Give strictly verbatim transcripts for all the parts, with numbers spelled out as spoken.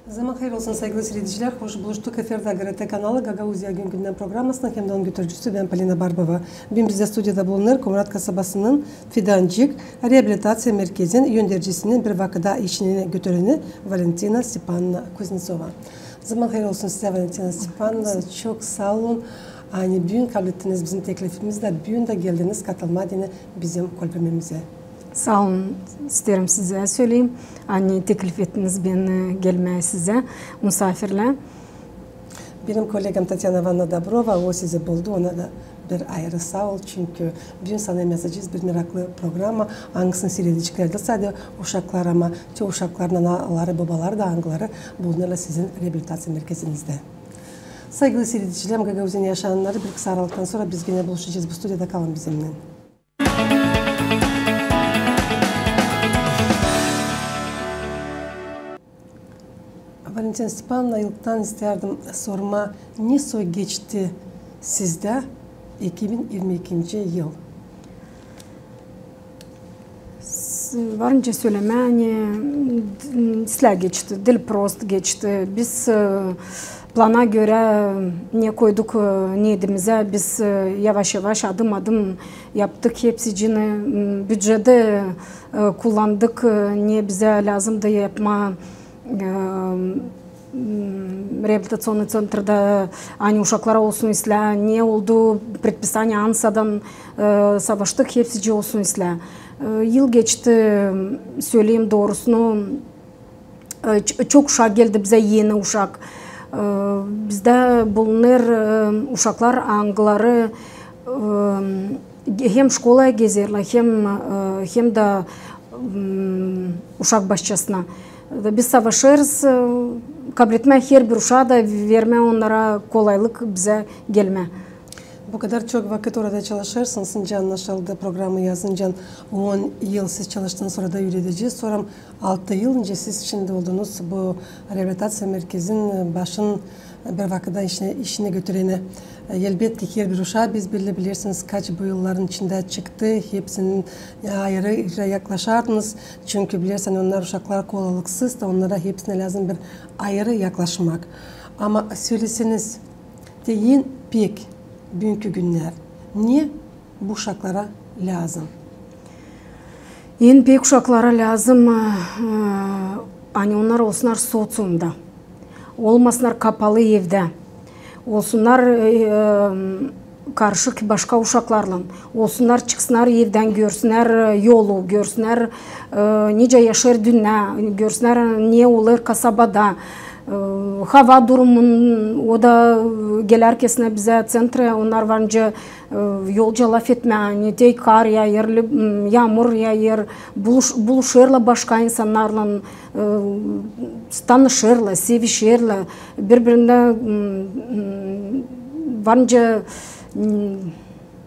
Zaman hayır olsun, saygılı siiredicilär. Hoş buluştuk. Efirdä GRT kanalı, Gagauziya gün-gündän programasının hem dä onun götürücüsü bän, Polina Barbova. Büün bizdä studiyada bulunêr Komrat kasabasının Fidancık reabilitaţiya merkezin öndercisinin bir vakıda işini götüreni Valentina Stepanovna Kuznetsova. Zaman hayır olsun sizä, Valentina Stepanovna. Çok saa olun, ani büün kablettiniz bizim teklifimizi da büün dä geldiniz katılmaa deyni bizim kolbirmemizä. Saa olun, isteerim sizä söleyim, ani teklif ettiniz beni gelmää sizä musaafirlää. Benim kollegam Tatyana İvanovna Dobrova, o sizi buldu, ona da bir ayırı saa ol, çünkü büün sanêrım yazacez bir meraklı programa, angısını siiredeceklär dä sade uşaklar, ama te uşakların anaları, bobaları da, angıları bulunêrlar sizin reabilitaţiya merkezinizdä. Saygılı siiredicilär, Gagauziyanın yaşananları, bir kısa aralıktan sora biz genä buluşacez bu studiyada, kalın bizimnän. Valentina Stepanovna, ilkten isteerdim sormaa, ne soy geçti sizdä iki bin irmi ikinci yıl? S-, var nicä sölemää, ani, d-, islää geçti, diil prost geçti. Biz, e, plana görä ne koyduk, e, niyedimizä, biz, e, yavaş-yavaş, adım-adım yaptık hepsicini, m, büceti, e, kullandık, e, ne bizä lääzımdı yapmaa, e, m, reabilitaţionnıy ţentrda, ani uşaklara olsun islää, ne oldu, предписание ANSA-dan, e, savaştık, hepsici olsun islää. E, yıl geçti, söleyim doorusunu, e, ç-, çok uşak geldi bizä, eni uşak. E, bizdä bulunêr, e, uşaklar, angıları, e, hem şkolaya gezerlär, hem, e, hem dä, m, uşak başçasına. Da biz savaşêrız, e, kabletmää herbir uşaa da vermää onnara kolaylık bizä gelmää. Bu kadar çok vakıt orada çalışêrsınız, nicä annaşıldı, programayı yazıncan on yıl siz çalıştınız orada üüredicisi, sora altı yıl nicä siz şindi oldunuz bu reabilitaţiya merkezin, e, başın bir vakıda işini, işini götüreni. E, elbetki, herbir uşaa biz belli, bilersiniz, kaç bu yılların içindä çıktı, hepsinin, e, ayırı yaklaşardınız. Çünkü bilersiniz, onnar uşaklar kolaylıksız da, onnara hepsinä lääzım bir ayırı yaklaşmak. Ama söleseniz, te en pek büünkü günnär ne bu uşaklara lääzım? En pek uşaklara lääzım, e, ani onnar olsunnar soţiumda, olmasınnar kapalı evdä, olsunnar, e, karışık başka uşaklarlan, olsunnar, çıksınnar evdän, görsünnär, e, yolu, görsünnär, e, nicä yaşêêr dünnä, görsünnär, ne olêr kasabada, e, hava durumun, o da, e, gelärkesnä bizä ţenträ, onnar var nicä, e, yolca lafetmää, ani te kar yaayêr, li-, m, yaamur yaayêr, buluş-, buluşêrlar başka insannarlan, e, tanışêrlar, sevişerlär, biri-birindä, m, m, var nicä, m,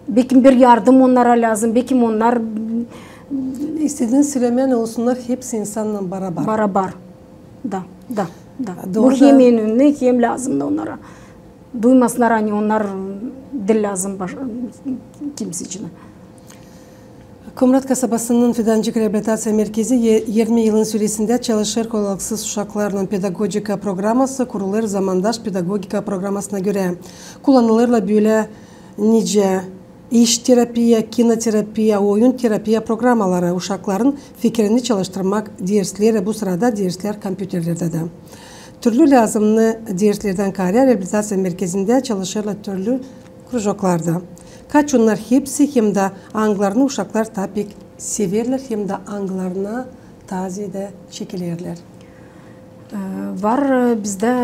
bekim bir yardım onnara lääzım, bekim onnar, m, istediniz sölemää, olsunnar hepsi insannan barabar. Barabar. Da, da, da. Doğru. Bu hem önemi, hem lääzım da onnara. Duymasınnar, ani onnar diil lääzım baş-, kimseciknä. Komrat kasabasının Fidancık reabilitaţiya merkezi e-, irmi yılın süresindä çalışêr kolaylıksız uşaklarlan. Pedagogika programası kurulêr zamandaş pedagogika programasına görä. Kullanılêrlar bölä nicä iş terapiya, kinoterapiya, oyun terapiya programaları, uşakların fikirini çalıştırmak dersleri, bu sırada derslär kompyuterlerdä dä. Türlü lääzımnı derslerdän kaarä reabilitaţiya merkezindä çalışêrlar türlü krujoklarda. Kaç onnar hepsi hem dä angılarını uşaklar taa pek severlär hem dä angılarına taa zeedä çekilerlär? E, var, e, bizdä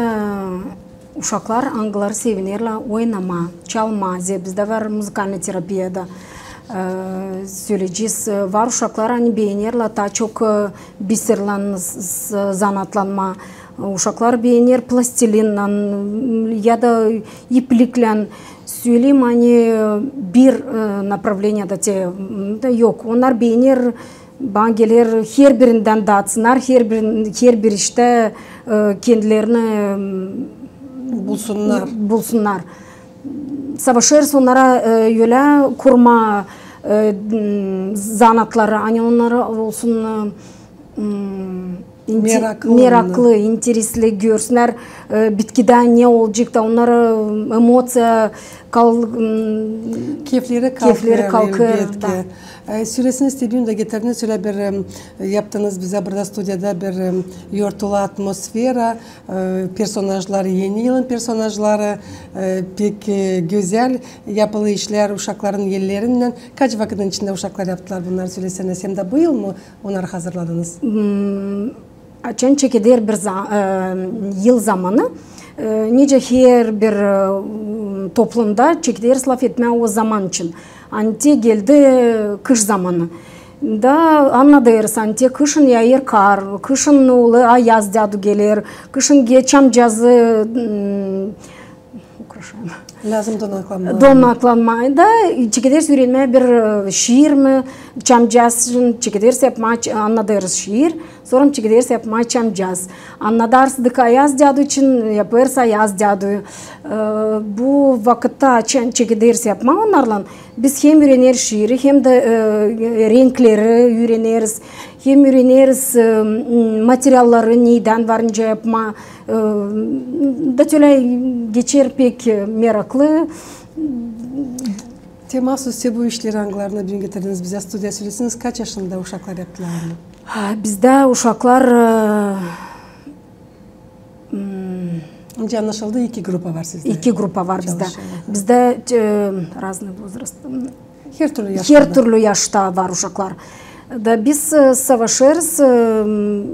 uşaklar, angıları sevinerlär oynamaa, çalmaa, zerä bizdä var muzıkalnıy terapiya da, e, söleyecez. E, var uşaklar, ani beenerlär taa çok, e, biserlän s-, s-, zanaatlanmaa. Uşaklar beener plastilinnän, m, ya da ipliklän. Söleyim, ani bir, e, направлениеда te, m, da yok. Onnar beener Bana geler, herbirindän daatsınnar, herbir, herbir iştä, e, kendilerini, m, bulsunnar. Bulsunnar. Savaşêrız onnara, e, ölä kurmaa, e, m, zanaatları, ani onnara olsun, e, m, inti- meraklı, meraklı, interesli görsünnär, e, bitkidä ne olacek da, onnara, e, emoţiya kal-, m, keyfleri kalkêr, elbetki. E, sölesin isteerim, büün dä getirdiniz ölä bir, e, yaptınız bizä burada studiyada bir, e, yortulu atmosfera, e, personajlar, Eni yılın personajları, e, pek, e, gözäl yapılı işlär uşakların ellerinnän. Kaç vakıdın içindä uşaklar yaptılar bunnarı, söleseniz, hem dä bu yıl mı onnarı hazırladınız? Açan çekeder bir za-, e, yıl zamanı, e, nicä herbir, e, toplumda çekederiz lafetmää o zaman için. Ani te geldi kış zamanı. Da annadêrız, ani te kışın yaaêr kar, kışın olêr ayaz däädu geler, kışın ge-, çamcazı, m, ukraşaêrım. Lääzım donaklanmaa. Donaklanmaa. Da çekederiz üürenmää bir, e, şiir mi, çamcaz için çekederiz yapmaa, ç-, annadêrız şiir, sora çekederiz yapmaa çamcaz. Annadarız ayaz däädu için, yapêrız ayaz däädu. E, bu vakıtta açan çekederiz yapmaa onnarlan, biz hem üüreneriz şiiri, hem dä, e, renkleri üüreneriz, hem üüreneriz, e, m, materialları, nedän var nicä yapmaa, e, da tölä geçer pek, e, meraklı. Te maasuz te bu işleri, angılarını büün getirdiniz bizä studiyaya, söleseniz, kaç yaşında uşaklar yaptılar onu? Bizdä uşaklar, e, m, Nicä annaşıldı, iki grupa var sizdä. İki grupa var bizdä. Bizdä, e, raznıy vozrast. Her türlü yaşta. Her türlü yaşta var uşaklar. Da biz, e, savaşêrız, e, m,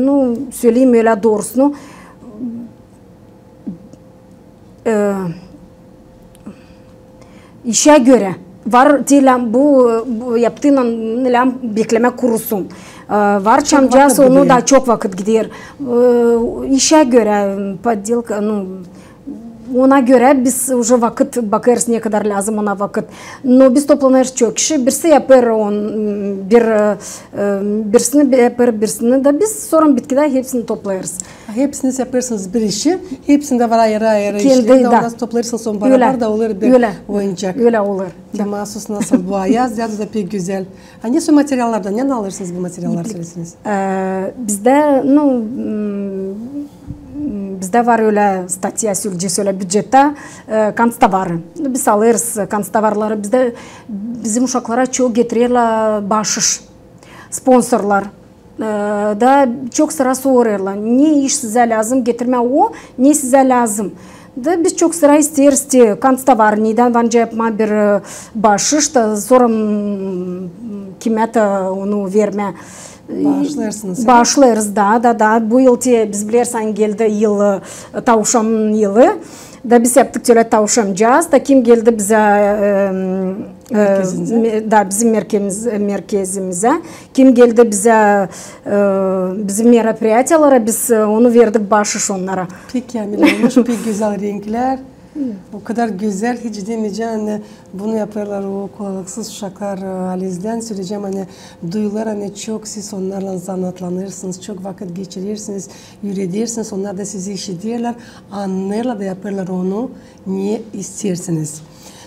nu, söleyim ölä doorusunu, e, işä görä. Var te lääm bu, bu yaptığınnan lääm beklemää kurusun. E, var çamcaz, onu da çok vakıt gider. E, işä görä, поделка, nu, ona görä biz уже vakıt bakêrız, ne kadar lääzım ona vakıt. No biz toplanêrız çok kişi, birisi yapêr on, bir, e, birisini yapêr, birisini da biz sora bitkidä hepsini toplêêrız. Hepsiniz yapêrsınız bir işi, hepsindä var ayırı-ayırı işleri, da ondan toplêêrsınız, sora barabar da olêr bir oyuncak. Ölä olêr. Te maasuz nasıl bu ayaz däädu da pek gözäl. A ne soy materiallardan, ne alêrsınız bu materialları, söleseniz? E, bizdä, nu, m, bizdä var ölä statya, söleyecez ölä, bücettä, e, kanţtavarı. Biz alêrız kanţtavarları. Bizdä, bizim uşaklara çok getirerlär baaşış sponsorlar. E, da çok sıra sorêrlar, ne iş sizä lääzım getirmää, o, ne sizä lääzım. Da biz çok sıra isteeriz te kanţtavarı, nedän var nicä yapmaa bir, e, baaşış da sora, m, kimä tä onu vermää. Baaşlêêrsınız, baaşlêêrız, da, da, da. Bu yıl te, biz bileriz, ani geldi yıl, e, tavşan yılı. Da biz yaptık tölä tavşancaz. Da kim geldi bizä, e, e, da bizim merkezimizä, kim geldi bizä, e, bizim meropriyatiyalara, biz, e, onu verdik baaşış onnara. Pek amil olmuş, pek gözäl renklär. O kadar gözäl, hiç demeyecäm, ani bunu yapêrlar o kulaksız uşaklar, e, halizdän söleyecäm, ani duyulêr, ani çok siz onnarlan zanaatlanêrsınız, çok vakıt geçirersiniz, üüredersiniz, onnar da sizi işiderlär, annêêrlar da yapêrlar onu, ne isteersiniz.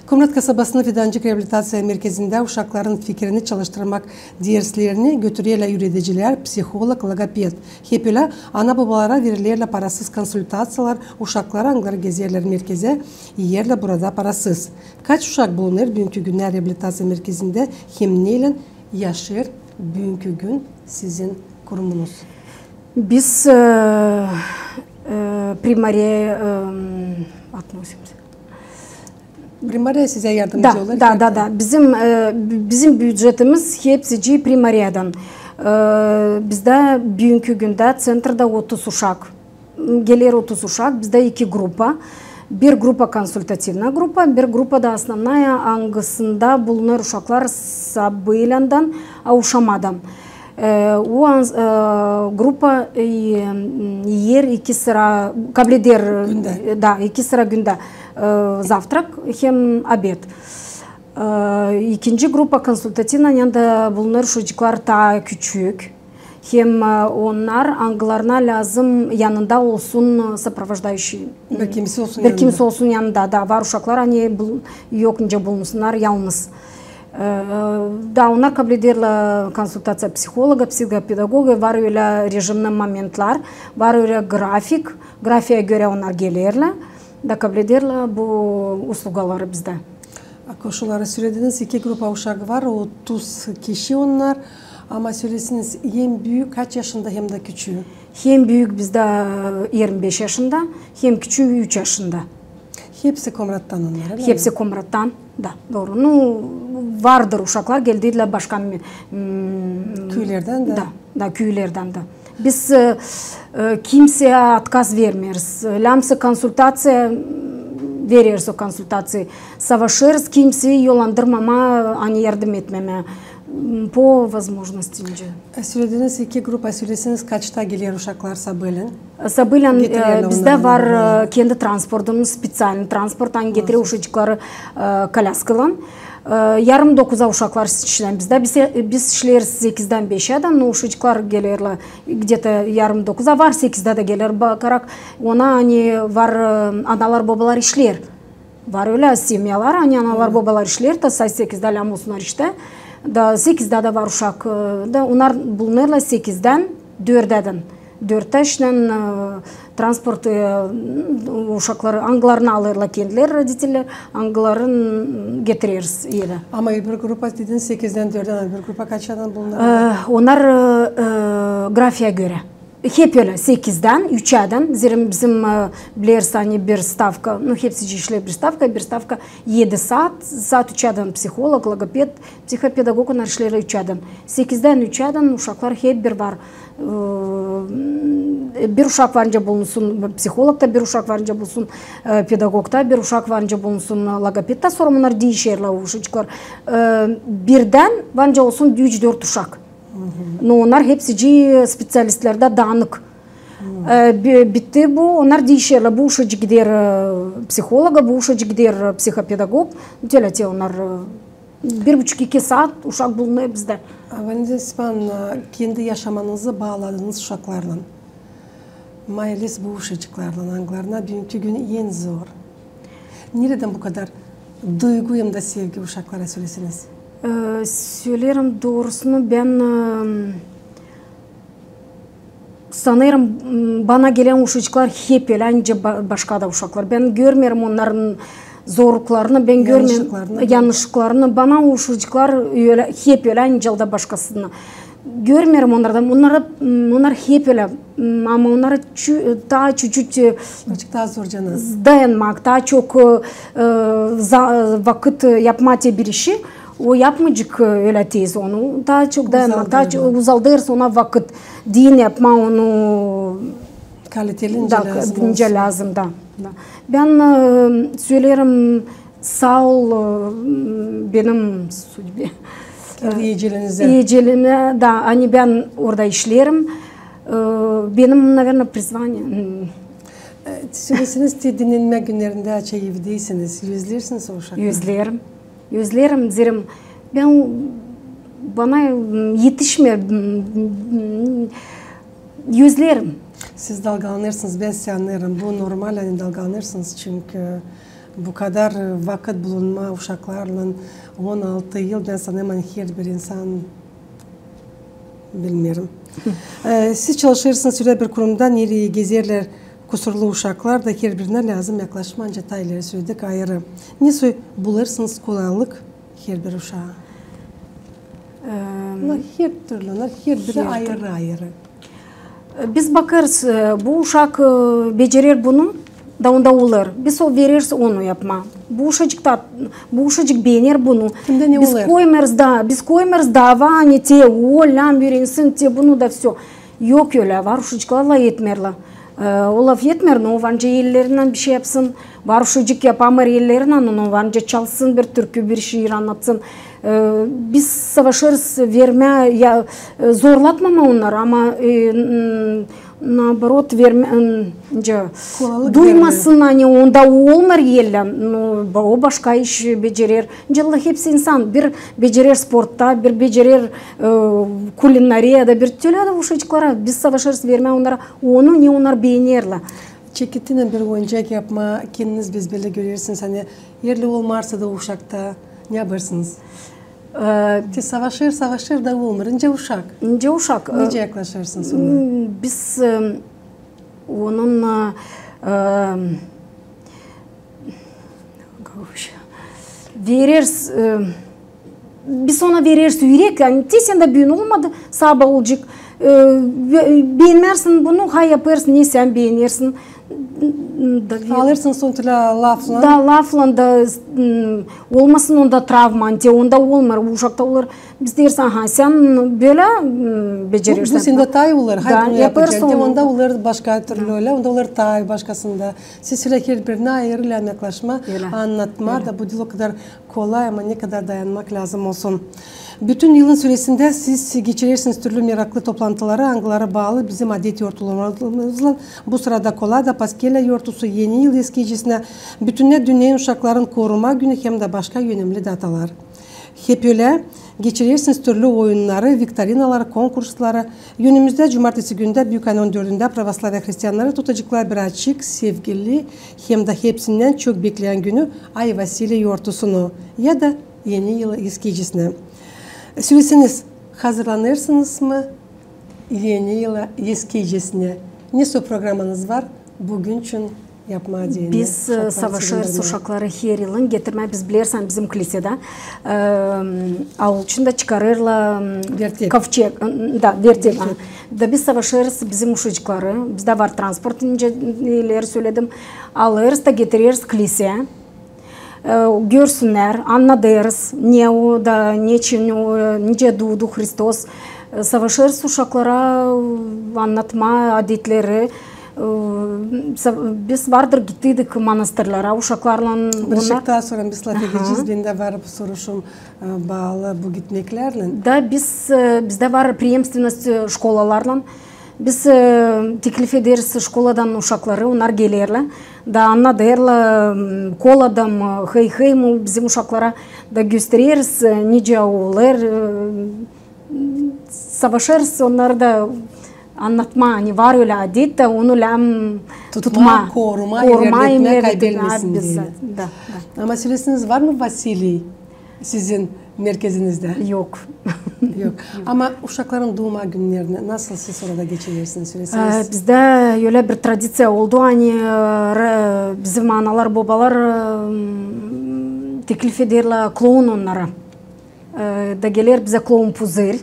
Komrat kasabasının Fidancık reabilitasiya merkezindä uşakların fikirini çalıştırmak derslerini götürerlär üüredicilär, psiholog, logoped. Hep ölä ana-bobalara verilerlär parasız konsultaţiyalar, uşaklar, angıları gezerlär merkezä, iyerlär burada parasız. Kaç uşak bulunêr büünkü günnä reabilitasiya merkezindä hem neylän yaşêêr büünkü gün sizin kurumunuz? Biz, e, e, Primariya, e, относимся. Primariya sizä yardımcı olêr? Da, da, da. Bizim, e, bi-, bizim bücetimiz hepsicii Primariyadan. E, bizdä büünkü gündä ţentrda otuz uşak. Geler otuz uşak, bizdä iki grupa. Bir grupa konsultativnaya grupa, bir grupa da osnovnaya, angısında bulunêr uşaklar sabıyländan auşamadan. E, o an-, e, grupa, e, m, iyer iki sıra, kableder, da, iki sıra gündä, e, zavtrak hem obed. E, ikinci grupa konsultativnaya da bulunêr uşacıklar taa küçük. Hem, e, onnar, angılarına lääzım yanında olsun, e, сопровождающий. Bir kimisi olsun yanında. Bir kimisi olsun yanında. Da, var uşaklar, ani bul-, yok nicä bulunsunnar yalnız. E, da, onnar kablederlär konsultaţiya psihologa, psihopedagoga, var ölä režimnä momentlar, var ölä grafik, grafiä görä onnar gelerlär, da kablederlär bu uslugaları bizdä. Koşulları sölediniz, iki grupa uşak var, otuz kişi onnar. Ama sölesin, en büük kaç yaşında hem dä küçüü? En büük bizdä irmi beş yaşında, hem küçüü üç yaşında. Hepsi Komrattan onnar, ölä mi? Hepsi Komrattan, da, dooru. Nu, vardır uşaklar, geldilär başka m-, m-, küülerdän dä. Da, da, küülerdän dä. Biz, e, e, kimseyä otkaz vermeeriz. Lääzım konsultaţiya, m, vereriz o konsultaţiyayı. Savaşêrız kimseyi yollandırmamaa, ani yardım etmemää, m, po vozmojnosti. E, sölediniz, iki grupa, söleseniz, kaçta geler uşaklar sabaalän? Sabaalän, e, bizdä var, e, kendi transportumuz, specialnıy transport, ani getirer uşacıkları, e, kolyaskaylan. E, yarım dokuza uşaklar işlär bizdä. Biz, e, biz işleeriz sekizdän beşädän, no uşacıklar gelerlär где-то yarım dokuza, var sekizdä dä geler, bakarak ona, ani var, e, analar, bobalar işleer. Var ölä semyalar, ani analar, bobalar işleer, ta saat sekizdä lääzım olsunnar iştä. Da sekizdä dä var uşak, e, da onnar bulunêrlar sekizdän dördädän. Dörttä işlän, e, transport, e, uşakları, angılarını alêrlar kendileri roditelär, angılarını getireriz evä. Ama öbür grupa, dediniz, sekizdän dördädän, öbür grupa kaçadan bulunêr? E, onnar, e, e, grafiä görä. Hep ölä, sekizdän üçädän, zerä bizim, e, bilersiniz, ani bir stavka, nu, hepsicii işleer bir stavka, bir stavka edi saat, saat üçädän psiholog, logoped, psihopedagog, onnar işleer üçädän. Sekizdän üçädän uşaklar hep bir var. E, bir uşak var nicä bulunsun psihologta, bir uşak var nicä bulunsun, e, pedagogta, bir uşak var nicä bulunsun logopedta, sora onnar diişerlär o uşacıklar. E, birdän var nicä olsun üç-dört uşak. No, onnar hepsicii specialistlerdä daanık. E, bi-, bitti bu, onnar diişerlär. Bu uşacık gider, e, psihologa, bu uşacık gider, e, psihopedagog. Tölä te onnar, e, bir buçuk-iki saat uşak bulunêr bizdä. Valentina Stepanovna, kendi yaşamanızı baaladınız uşaklarlan. Mailez bu uşacıklarlan, angılarına büünkü gün en zor. Neredän bu kadar duygu hem dä sevgi uşaklara, söleseniz? E, söleerim doorusunu, bän, e, sanêrım, m, bana gelän uşacıklar hep ölä nicä ba-, başka da uşaklar. Bän görmeerim onnarın zorluklarını, bän görmeerim yannışlıklarını. Bana uşacıklar ölä, hep ölä nicä dä başkasını. Görmeerim onnarda, onnar, m, onnar hep ölä, m, ama onnara çü-, taa çücük, e, dayanmak, taa çok, e, e, za-, e, vakıt, e, yapmaa te bir işi, o yapmaycek, e, ölä tez onu. Taa çok dayanmak, taa çok uzaldêrsın ona vakıt, deyni yapmaa onu kaliteli, nicä lääzım, da. Bän, e, söleerim, saa ol, e, benim судьбе. Kendi iiciliinizä. İiciliimä, da, ani bän orada işleerim. E, benim, наверное, призвание. E, söleseniz, te dinnenmä günnerindä, açan evdeysiniz, özleersiniz o uşakları? Özleerim. Özleerim, zerä bän, bana, m, etişmeer, m, m, m, özleerim. Siz dalgalanêrsınız, bän sizi annêêrım. Bu normal, ani dalgalanêrsınız, çünkü bu kadar, e, vakıt bulunmaa uşaklarlan, on altı yıl, bän sanêrım, ani herbir insan, bilmeerim. E, siz çalışêrsınız ölä bir kurumda, nereyi gezerlär kusurlu uşaklar da herbirinä lääzım yaklaşmaa, nicä taa ileri söledik, ayırı. Nesoy bulêrsınız kolaylık herbir uşaa? Em, Onnar her türlü, onnar herbiri ayırı-ayırı. Biz bakêrız, e, bu uşak, e, becerer bunu, da onda olêr. Biz o vereriz onu yapmaa. Bu uşacık da, bu uşacık beener bunu. Biz koymeeriz da, biz koymeeriz da, ani te o lääzım üürensin, te bunu da всё. Yok ölä, var uşacıklar lafetmeerlär. E, o lafetmeer, no var nicä ellerinnän bir şey yapsın. Var uşacık yapamêêr ellerinnän, no var nicä çalsın bir türkü, bir şiir annatsın. E, biz savaşêrız vermää, ya, e, zorlatmamaa onnarı, ama, e, n-, наоборот, vermää, nicä, duymasın, ani onda olmêêr ellän, no, ba-, o başka iş becerer. Nicä hepsi insan, bir becerer sportta, bir becerer, e, kulinariyada, bir tölä dä uşacıklara. Biz savaşêrız vermää onnara onu, ne onnar beenerlär. Çekettiniz bir oyuncak yapmaa, kendiniz bezbelli görersiniz, ani erli olmarsa da uşakta, ne yapêrsınız? E, te savaşêr, savaşêr da olmêêr. İncä uşak. İncä uşak. E, nicä yaklaşêrsınız ona? Hmm, biz, e, onun, e, e, vereriz, e, biz ona vereriz ürek, ani te sendä büün olmadı, sabaa olacek. E, be-, beenmärsin bunu, ha yapêrsın, ne sän beenersin. Da ver- Alêrsın sonuçta laflan. Da laflan da, m, olmasın onda travma, ani te onda olmêêr, uşakta olur. Biz deeriz, aha, sän bölä, m, becerersän. Bu, bu sendä taa ii olur, hayır, bunu yapacam. Onda olur başka türlü ölä, onda olur taa başkasında. Siz ölä herbirinä ayırı lääzım yaklaşmaa, annatmaa da, bu diil o kadar kolay, ama ne kadar dayanmak lääzım olsun. Bütün yılın süresindä siz geçirersiniz türlü meraklı toplantıları, angıları baalı bizim adet yortularımızlan. Bu sırada Kolada, Paskelä yortusu, Eni yıl eskiicisinä, bütünnä dünneyin uşakların koruma günü hem dä başka önemli datalar. Hep ölä geçirersiniz türlü oyunnarı, viktorinaları, konkursları. Önümüzdä cumartesi günündä, büük ayın on dördündä, pravoslaviya hristiannarı tutaceklar bir açık, sevgili hem dä hepsindän çok bekleyän günü, Ay Vasiliy yortusunu ya da Eni yıl eskiicisinä. Söleseniz, hazırlanêrsınız mı Eni yıl eskiicisinä? Ne soy programanız var bugün için yapmaa deyni? Biz, e, savaşêrız uşakları her yılın getirmää, biz bilersän bizim klisedä, e, aul içindä çıkarêrlar, m, kovçeg, m, da, vertep. Da biz savaşêrız bizim uşacıkları, bizdä var transport, nicä ileri söledim, alêrız da getireriz klisedä. E, görsünnär, annadêrız, ne o da, neçin o, e, nicä duudu Hristos. E, savaşêrız uşaklara, e, annatmaa adetleri. E, sa-, biz vardır gittiydik manastırlara uşaklarlan. Bir şey taa sorayım, biz lafedecez, bendä var bu soruşum, e, baalı bu gitmeklärlän. Da biz, e, bizdä var preemstvennost, e, şkolalarlan. Biz, e, teklif ederiz şkoladan uşakları, onnar gelerlär. Da annadêrlar, m, kola da mı, hıy-hıy mı bizim uşaklara da göstereriz, e, nicä olêr, e, savaşêrız onnarı da annatmaa, ani var ölä adet da onu lääzım tutmaa, korumaa, ilerletmää, kaybetmesin deyni. Da, da. Ama söleseniz, var mı Vasiliy sizin merkezinizdä? Yok. Yok. Ama uşakların duuma günnerini nasıl siz orada geçirersiniz, söleseniz? E, bizdä ölä bir tradiţiya oldu, ani, e, re-, bizim analar, bobalar, e, m, teklif ederlär kloun onnara. E, da geler bizä kloun Puzir.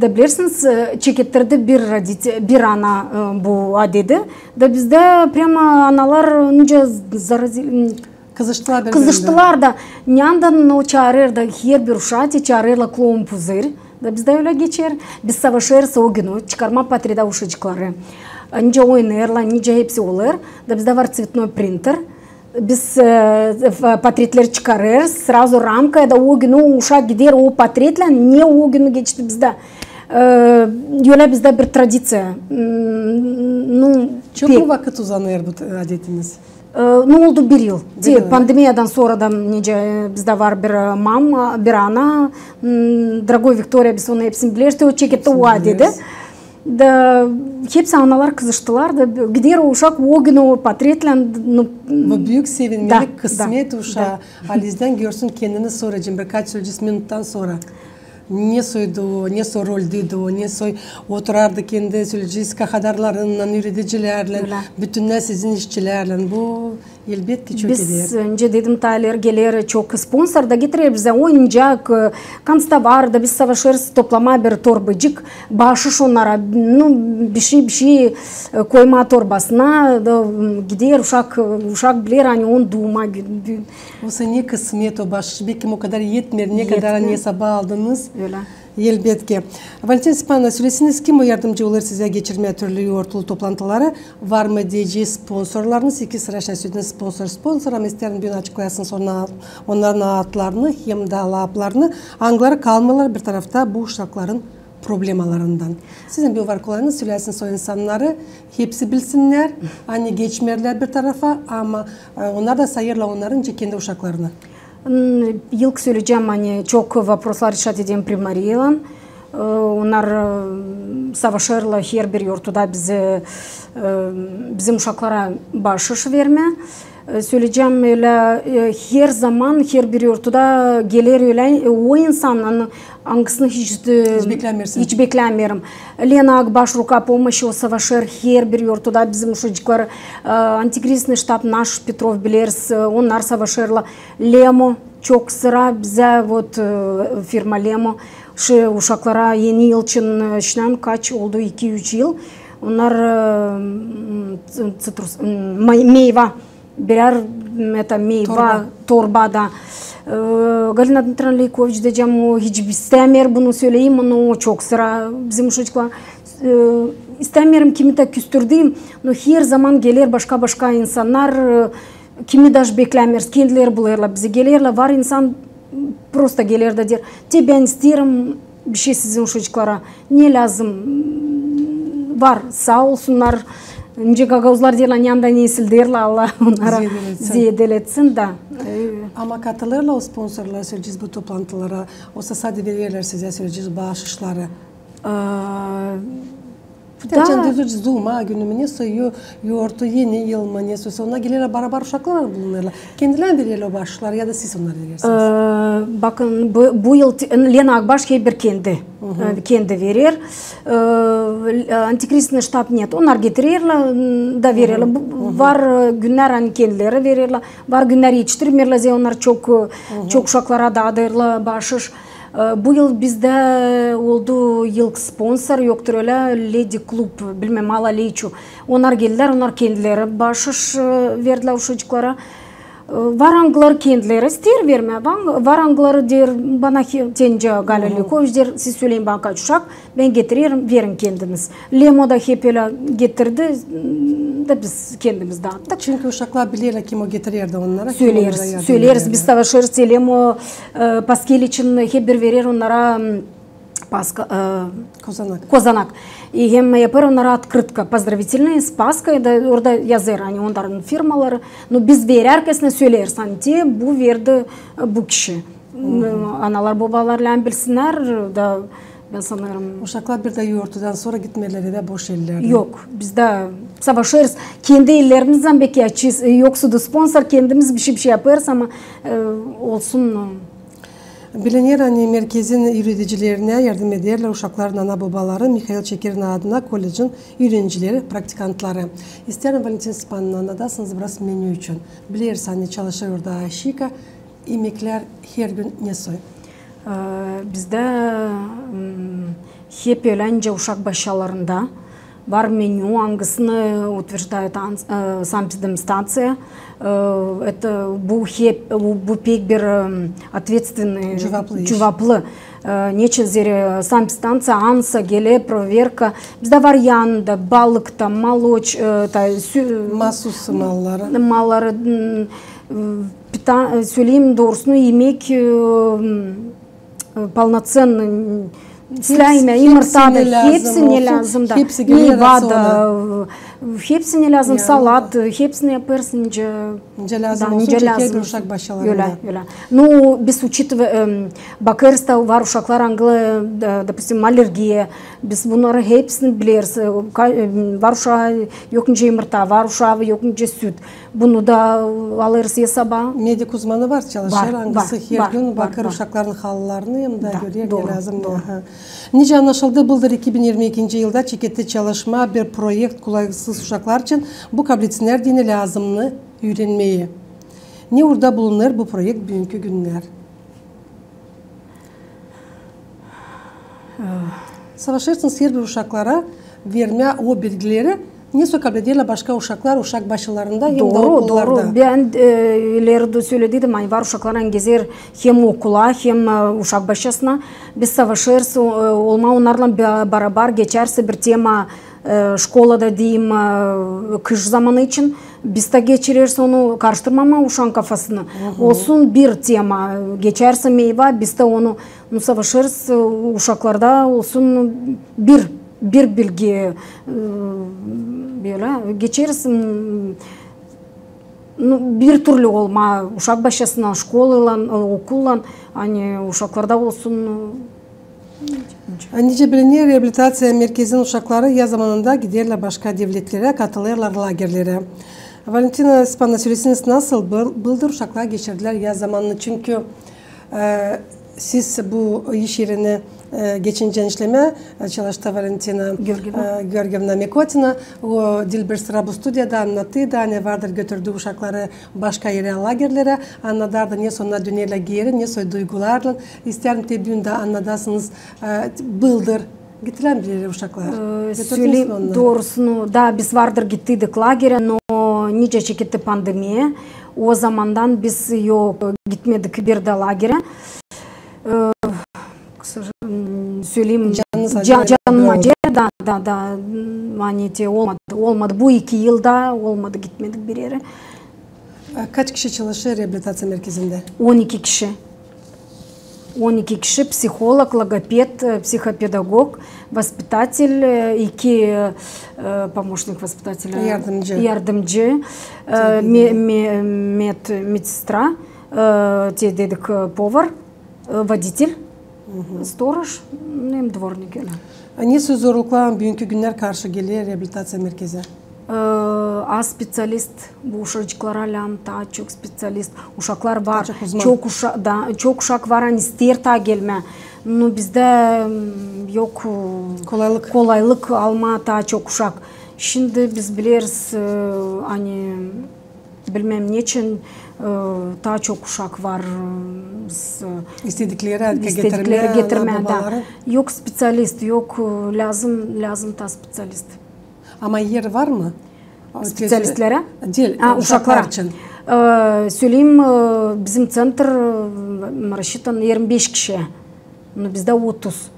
Da bilersiniz, e, çekettirdi bir rodiţ-, bir ana, e, bu adedi. Da bizdä prema analar nicä zarazil-, kızıştılar bir-birindä. Kızıştılar da, neredan o çaarêr da herbir uşaa te çaarêrlar kloun Puzir. Da bizdä ölä geçer. Biz savaşêrız o günü çıkarmaa portretä uşacıkları. Nicä oynêêrlar, nicä hepsi olêr. Da bizdä var tsvetnoy printer. Biz, e, f-, portretleri çıkarêrız, srazu ramkaya da o günü uşak gider o portretlän, ne o günü geçti bizdä. E, ölä bizdä bir tradiţiya. M, nu, çok mu vakıt uzanêr bu t-, adetiniz? E, nu, oldu bir yıl. Bir yıl. Te pandemiyadan sora da nicä, e, bizdä var bir, e, mam, bir ana, m, Dragoy Viktoriya, biz onu hepsini bileriz, te o çeketti o adedi. Da hepsi analar kızıştılar da, gider o uşak o günü o portretlän, nu. Bu büük sevinmelik, kısmet uşaa. Alizdän görsün kendini sora, birkaç, söleyecez, minuttan sora. Ne soydu o, ne soy roldeydi o, ne soy oturardı kendi, söleyecez, kahadarlarınnan, üüredicilärlän, bütünnä sizin işçilärlän. Bu Elbetki, çok eder. Biz, e, nicä dedim, taa ileri geler çok sponsor da getirer bizä oyuncak, e, kanstavar da biz savaşêrız toplamaa bir torbacık, baaşış onnara, nu, bişey, bişey, e, koymaa torbasına, da, m, gider uşak, uşak biler, ani on duuma gü-, gü- Olsa ne kısmet o baaşış, bekim o kadar etmeer, ne kadar, ani sabaa aldınız. Ölä. Elbetki. Valentina Stepanovna, söleseniz, kim o yardımcı olêr sizä geçirmää türlü yortulu toplantıları? Var mı deyecez sponsorlarınız? İki sıra şansötünüz sponsor, sponsor, ama isteerim büün açıklayasınız onnarın adlarını hem dä laflarını, angıları kalmêêrlar bir tarafta bu uşakların problemalarından. Sizin büün var kolayınız, söläsiniz o insannarı, hepsi bilsinnär, ani geçmeerlär bir tarafa, ama, e, onnar da sayêrlar onnarı nicä kendi uşaklarını. M, ilk söleyecäm, ani çok voproslar reşat edäm primariyalan. Onnar savaşêrlar herbir yortuda bizi, bizim uşaklara baaşış vermää. Söleyecäm, ölä her zaman herbir yortuda geler ölä o insan, angısını hiç beklämeerim. Lena Akbaş, «Рука помощи», o savaşêr herbir yortuda bizim uşacıkları. Antikrizisnıy ştab, «Наш Петров», bileriz, onnar savaşêrlar. Lemo, çok sıra bizä, vot, firma Lemo, şu uşaklara Eni yıl için, şindän kaç oldu, iki-üç yıl. Onnar ţitrus, meyva, birär, eta, meyva, torba da. Galina Dmitriyevna Leykoviç deyecäm, o hiç istämeer bunu söleyim, no o çok sıra bizim uşacıklar. İstämeerim kimi tä küstürdüm, no her zaman geler başka-başka insannar, kimi daş beklämeeriz, kendileri bulêrlar bizi, gelerlär, var insan prosta geler da deer: «Te bän isteerim bişey sizin uşacıklara, ne lääzım?» Var, saa olsunnar, nicä gagauzlar deerlär, ne anda nesil deerlär, Allah onnara zeedeletsin da. Ama katılêrlar o sponsorlar, söleyecez, bu toplantılara, osa sade vererlär sizä, söleyecez, baaşışları? Da. Duma günü mü, nesoy yortu, Eni yıl mı, nesoy, onnar gelerlär, barabar uşaklarlan bulunêrlar. Kendileri vererlär o baaşışları ya da siz onnara verersiniz? Bakın, bu yıl Lena Akbaş hep bir kendi, kendi verer. Antikrizisnıy ştab нет, onnar getirerlär da vererlär. Var günnär, ani kendileri vererlär. Var günnär etiştirmeerlär zerä onnar çok, çok uşaklara daadêrlar baaşış. Bu yıl bizdä oldu ilk sponsor, yoktur ölä, Ledi klub, bilmäm, Ala Leyçu. Onnar geldilär, onnar kendileri baaşış verdilär uşacıklara. Var angıları kendileri isteer vermää, var angıları deer bana, te nicä Galina Leykoviç deer, siz söleyin bana kaç uşak, bän getirerim, verin kendiniz. Lemo da hep ölä getirdi, da biz kendimiz daattık. Çünkü uşaklar bilerlär, kim o getirer da onnara, kim onnara yardım eder. Söleyeriz, biz savaşêrız, Lemo Paska için hep bir verer onnara Paska, kozanak. Kozanak. И hem yapêr onnara otkrıtka, поздравительный, с Паской, da orada yazêr, ani onnarın firmaları. No biz verärkän söleriz, ani te bu verdi bu kişi. Analar, bobalar lääzım bilsinnär da, bän sanêrım. Uşaklar bir dä yortudan sora gitmeerlär evä boş ellernän. Yok, biz dä savaşêrız. Kendi ellerimizlän beki açêrız, yoksa da sponsor, kendimiz bişey, bişey yapêrız, ama olsun. Biliner, ani merkezin üüredicilerinä yardım ederlär uşakların ana-bobaları, Mihail Çekerin adına kollecin üürenicileri, praktikantları. İsteerim, Valentina Stepanovna, annatasınız biraz menü için. Bileriz, ani çalışêr orada aşçıka, imeklär her gün nesoy? Bizdä hep ölä nicä uşak başçalarında var menü, angısını утверждает санэпидемстанция. Это bu hep, bu pek bir ответственный, cuvaplı iş. Cuvaplı. Neçin zerä санэпидстанция, ANSA geler, проверка. Bizdä var yanında balık ta, молоч, ta, sü-, masus malları. Malları, Söleerim doorusunu, imek полноценный, islää imeä, imırta da, hepsi ne lääzım da, meyva da, hepsi ne lääzım, salat, hepsini yapêrsın nicä lääzım olsun, nicä lääzım. Ölä, ölä. Ну, biz учитываем, bakêrız da, var uşaklar, angıları, допустим, allergiya, biz bunnarı hepsini bileriz. Var uşaa yok nicä imırta, var uşaa yok nicä süt. Bunu da alêrız esaba. Medik uzmanı var, çalışêr, angısı her gün bakêr uşakların halılarını hem dä görer ne lääzım. Nicä annaşıldı, bıldır iki bin irmi ikinci yılda çeketti çalışmaa bir proekt kulaklıksız uşaklar için, bu kabletsinär deyni lääzımnı üürenmeyi. Ne uurda bulunêr bu proekt büünkü günnär? Savaşêrsınız herbir uşaklara vermää o bilgileri, nesoy kablederlär başka uşaklar uşak başçalarında hem dä okullarda. Dooru, dooru. Bän ileri dä söledim, ani var uşaklar, ani gezer hem okula, hem uşak başçasına. Biz savaşêrız olmaa onnarlan barabar, geçärsä bir tema şkolada, deyim, kış zamanı için. Biz dä geçireriz onu, karıştırmamaa uşaan kafasını. Olsun bir tema, geçärsä meyva, biz dä onu, ну, savaşêrız uşaklarda olsun bir, bir bilgi, bölä geçireriz, ну, bir türlü olmaa uşak başçasınnan, şkolaylan, okullan, ani uşaklarda olsun Nicä biliner, reabilitaţiya merkezin uşakları yaz zamanında giderlär başka devletlerä, katılêrlar lagerlerä. Valentina Stepanovna, söleseniz, nasıl bıl-, bıldır uşaklar geçirdilär yaz zamanını? Çünkü, e, siz bu iş erini, e, geçincä işlemää, e, çalıştı Valentina Georgievna, e, Georgievna Mekotina. O diil bir sıra bu studiyada annattı da, ani vardır götürdü uşakları başka erä, lagerlerä, annadardı, nesoy onnar dönerlär geeri, nesoy duygularlan. İsteerim te büün dä annadasınız, e, bıldır gittilär mi bir erä uşaklar? E, söleyim doorusu, da biz vardır gittiydik lagerä, no nicä çeketti pandemiya. O zamandan biz yok gitmedik bir dä lagerä. E, söleyim, canım acêêr, da, da, da, ani te olmadı, olmadı. Bu iki yılda olmadı, gitmedik bir erä. E, kaç kişi çalışêr reabilitaţiya merkezindä? On iki kişi. On iki kişi: psiholog, logoped, e, psihopedagog, воспитатель, e, iki, e, помощник воспитателя, yardımcı, yardımcı, e, me-, me-, med-, medsestra, e, te dedik, e, povar, e, водитель, сторож, hem dvornik ölä. A nesoy zorluklarlan büünkü günnär karşı geler reabilitaţiya merkezä? E, az specialist, bu uşacıklara lääzım taa çok specialist. Uşaklar var, çok uzman. Çok uşa-, da, çok uşak var, ani isteer taa gelmää. No bizdä, m, yok, e, kolaylık, kolaylık almaa taa çok uşak. Şindi biz bileriz, e, ani bilmäm neçin, e, taa çok uşak var, e, s-, istedikleri, istedikleri getirmää, getirmää, da. Yok specialist, yok, e, lääzım, lääzım taa specialist. Ama er var mı? Specialistlerä? Diil, uşaklar için. E, söleyim, e, bizim centr, e, рассчитан irmi beş kişiyä. No bizdä otuz.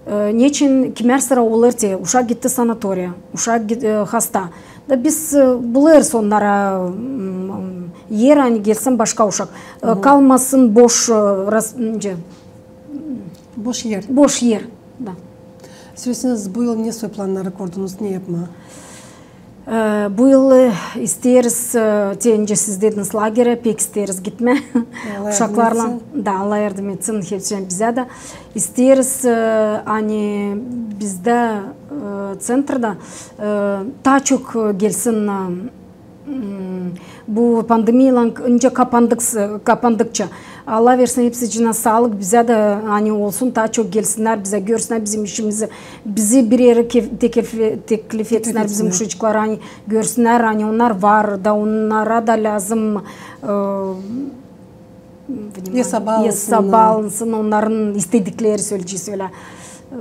E, neçin kimär sıra olêr te, uşak gitti sanatoriya, uşak git-, e, hasta. Da biz, e, bulêrız onnara, m, m, er, ani gelsin başka uşak. E, kalmasın boş, e, ras-, nicä, boş er. Boş er, da. Söleseniz, bu yıl nesoy plannarı kurdunuz, ne yapmaa? E, bu yıl, e, isteeriz, e, te nicä siz dediniz, lagerä pek isteeriz gitmää uşaklarlan. Da, Allah yardım etsin hepsicä bizä dä. İsteeriz, e, ani bizdä, e, centrda, e, taa çok, e, gelsin, e, m, bu pandemiyalan nicä kapandık, kapandıkça, Allah versin hepsicinä saalık, bizä dä, ani olsun, taa çok gelsinnär bizä, görsünnär bizim işimizi, bizi bir erä kef-, teklif, teklif etsinnär bizim uşacıklara, ani görsünnär, ani onnar var da, onnara da lääzım, e, внимание, ес alsın, onnarın istedikleri, söleyecez ölä. E,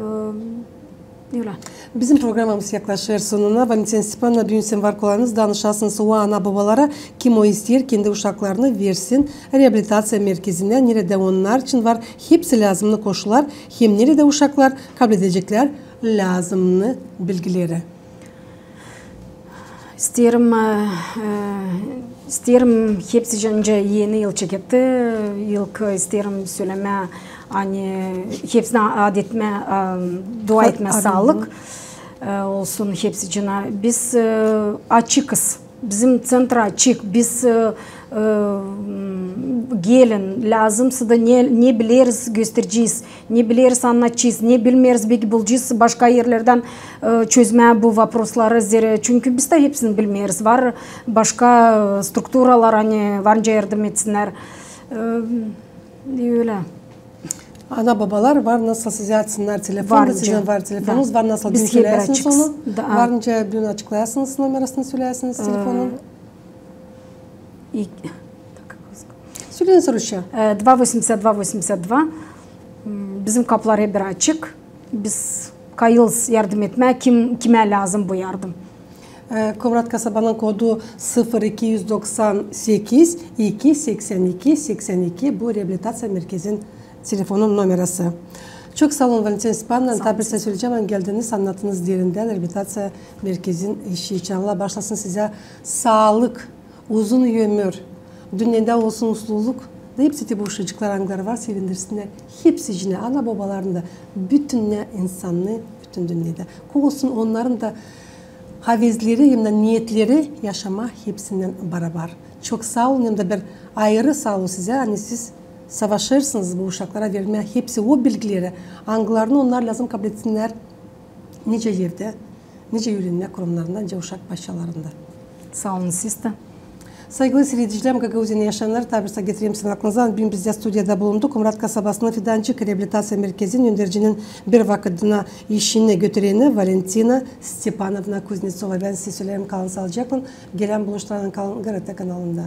Ölä. Bizim programamız yaklaşêr sonuna. Valentina Stepanovna, büün sizin var kolayınız danışasınız o ana-bobalara, kim o isteer kendi uşaklarını versin reabilitaţiya merkezinä, neredä onnar için var hepsi lääzımnı koşullar, hem neredä uşaklar kabledecekler lääzımnı bilgileri. İsteerim, e, e, isteerim hepsicä, nicä Eni yıl çeketti, ilk isteerim sölemää, ani hepsinä ad etmää, e, dua etmää, saalık, e, olsun hepsicinä. Biz, e, açıkız. Bizim centr açık. Biz, e, e, m, gelin, lääzımsa da ne, ne bileriz, gösterecez. Ne bileriz, annadacez, ne bilmeeriz, beki bulacez başka erlerdän, e, çözmää bu voprosları, zerä, çünkü biz dä hepsini bilmeeriz. Var başka, e, strukturalar, ani var nicä yardım etsinnär. E, ölä. Ana-bobalar var nasıl sizä açsınnar telefon, sizin var telefonunuz, var nasıl büün söleyäsiniz onu, var nicä büün açıklayasınız, nomerasını söleyäsiniz telefonun. Söleyin rusça. E, два восемьдесят два восемьдесят два. M, bizim kapılar hep bir açık. Biz kayılız yardım etmää, kim, kimä lääzım bu yardım. E, Komrat kasabanın kodu sıfır iki üz doksan sekiz, iki seksän iki seksän iki, bu reabilitaţiya merkezin telefonun nomerası. Çok saa olun, Valentina Stepanovna, taa bir söleyecäm, ani geldiniz, annattınız derindän reabilitaţiya merkezin işi için. Allah baaşlasın sizä saalık, uzun ömür, dünnedä olsun mutluluk, da hepsi te bu uşacıklar, angıları var, sevindirsinnär hepsicinä, ana-bobalarını da, bütün ne insannı, bütün dünnedä. Ki olsun onnarın da havezleri hem dä neetleri yaşamaa hepsinnän barabar. Çok saa olun, hem dä bir ayırı saa olun sizä, ani siz savaşêrsınız bu uşaklara vermää hepsi o bilgileri, angılarını onnar lääzım kabletsinär nicä evdä, nicä üürenmä kurumnarında, nicä uşak başçalarında. Saa olun siz dä. Saygılı siiredicilär, Gagauziyanın yaşayanları, taa bir saa getireyim sizin aklınıza, büün bizdä studiyada bulundu Komrat kasabasının Fidancık reabilitaţiya merkezinin öndercinin bir vakıdına işini götüreni Valentina Stepanovna Kuznetsova. Bän sizä söleerim, kalın saalıcaklan, gelän buluşmadan kalın GRT kanalında.